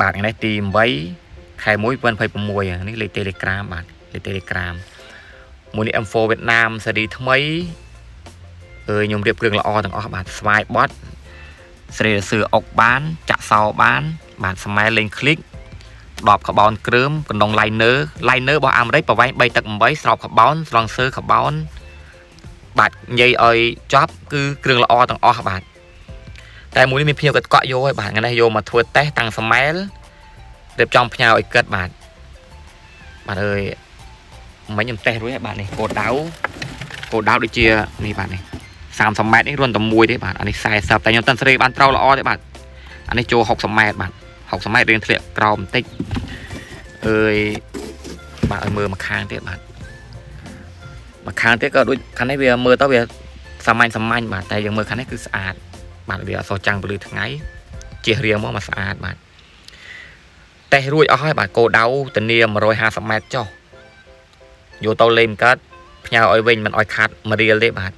បាទថ្ងៃនេះទី8ខែ1 2026នេះលេខ Telegram បាទលេខ Telegram មួយនេះ M4 វៀតណាមស៊េរីថ្មីអើយខ្ញុំរៀបគ្រឿងល្អទាំងអស់បាទស្វាយបត់ស្រីសឿអុកបានចាក់សោបាន បាទស្មែលេងคลิกដបក្បោនគ្រើមកណ្ដុង liner liner របស់អាមេរិកប្រវែង3ទឹក8ស្រោបក្បោនស្រង់សើក្បោនបាទនិយាយឲ្យចប់គឺគ្រឿងល្អទាំងអស់បាទតែមួយនេះមានភ្ញៀវគាត់កក់យកហើយបាទថ្ងៃនេះយកមកធ្វើតេស្តតាំងស្មែលរៀបចំផ្ញើឲ្យគិតបាទបាទអើយមិញខ្ញុំតេស្តរួចហើយបាទនេះគោដៅគោដៅដូចជានេះបាទនេះ30ម៉ែត្រនេះរុនតែមួយទេបាទអានេះ40តែខ្ញុំតាន់ស្រេបានត្រូវល្អទេបាទអានេះចូល60ម៉ែត្របាទ60ម៉ែត្ររៀងធ្លាក់ក្រោមបន្តិចអើយបាទឲ្យមើលមកខាងទៀតបាទមកខាងទៀតក៏ដូចខាងនេះវាមើលទៅវាសាមញ្ញសាមញ្ញបាទតែយើងមើលខាងនេះគឺស្អាតបាទវាអត់សូវចាំងពលឺថ្ងៃជះរៀងមកមកស្អាតបាទតេស្តរួចអស់ហើយបាទគោដៅធានា150ម៉ែត្រចុះយកទៅលេងកើតផ្ញើឲ្យវិញមិនឲ្យខាត់មួយរៀលទេបាទ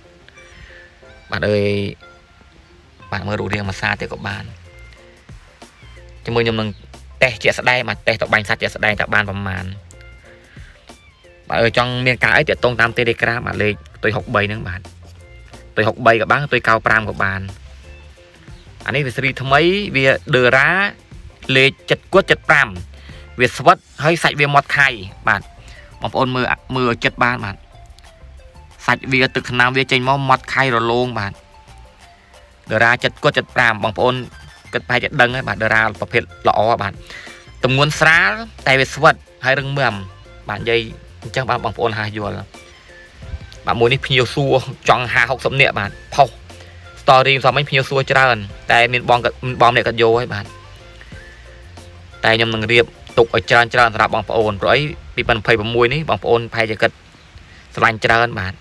បាទអើយបាទមើលរូបរាងមួយសាទៀតក៏បានជាមួយខ្ញុំនឹងតេស្តជាក់ស្ដែងបាទតេស្តទៅបាញ់សត្វជាក់ស្ដែងតើបានប្រមាណបាទអើយចង់មានការអីតាក់ទងតាម Telegram បាទលេខផ្ទុយ63ហ្នឹងបាទផ្ទុយ63ក៏បានផ្ទុយ95ក៏បានអានេះវាស៊េរីថ្មីវាដឺរ៉ាលេខ7គត់75វាស្វិតហើយសាច់វាមាត់ខៃបាទបងប្អូនមើលមើលឲ្យចិត្តបានបាទសាច់វាទឹកថ្នាំវាចេញមកមាត់ខៃរលោងបាទដឺរ៉ា7គត់75បងប្អូនគិតប្រហែលជាដឹងហើយបាទដឺរ៉ាប្រភេទល្អបាទទម្ងន់ស្រាលតែវាស្វិតហើយរឹងមាំបាទនិយាយអញ្ចឹងបាទបងប្អូនហាស់យល់បាទមួយនេះភ្ញៀវសួរចង់50 60នាក់បាទផុស story ផ្សំមិញភ្ញៀវសួរច្រើនតែមានបងបងម្នាក់គាត់យកហើយបាទតែខ្ញុំនឹងរៀបទុកឲ្យច្រើនច្រើនសម្រាប់បងប្អូនព្រោះអី2026នេះបងប្អូនប្រហែលជាគិតស្រឡាញ់ច្រើនបាទ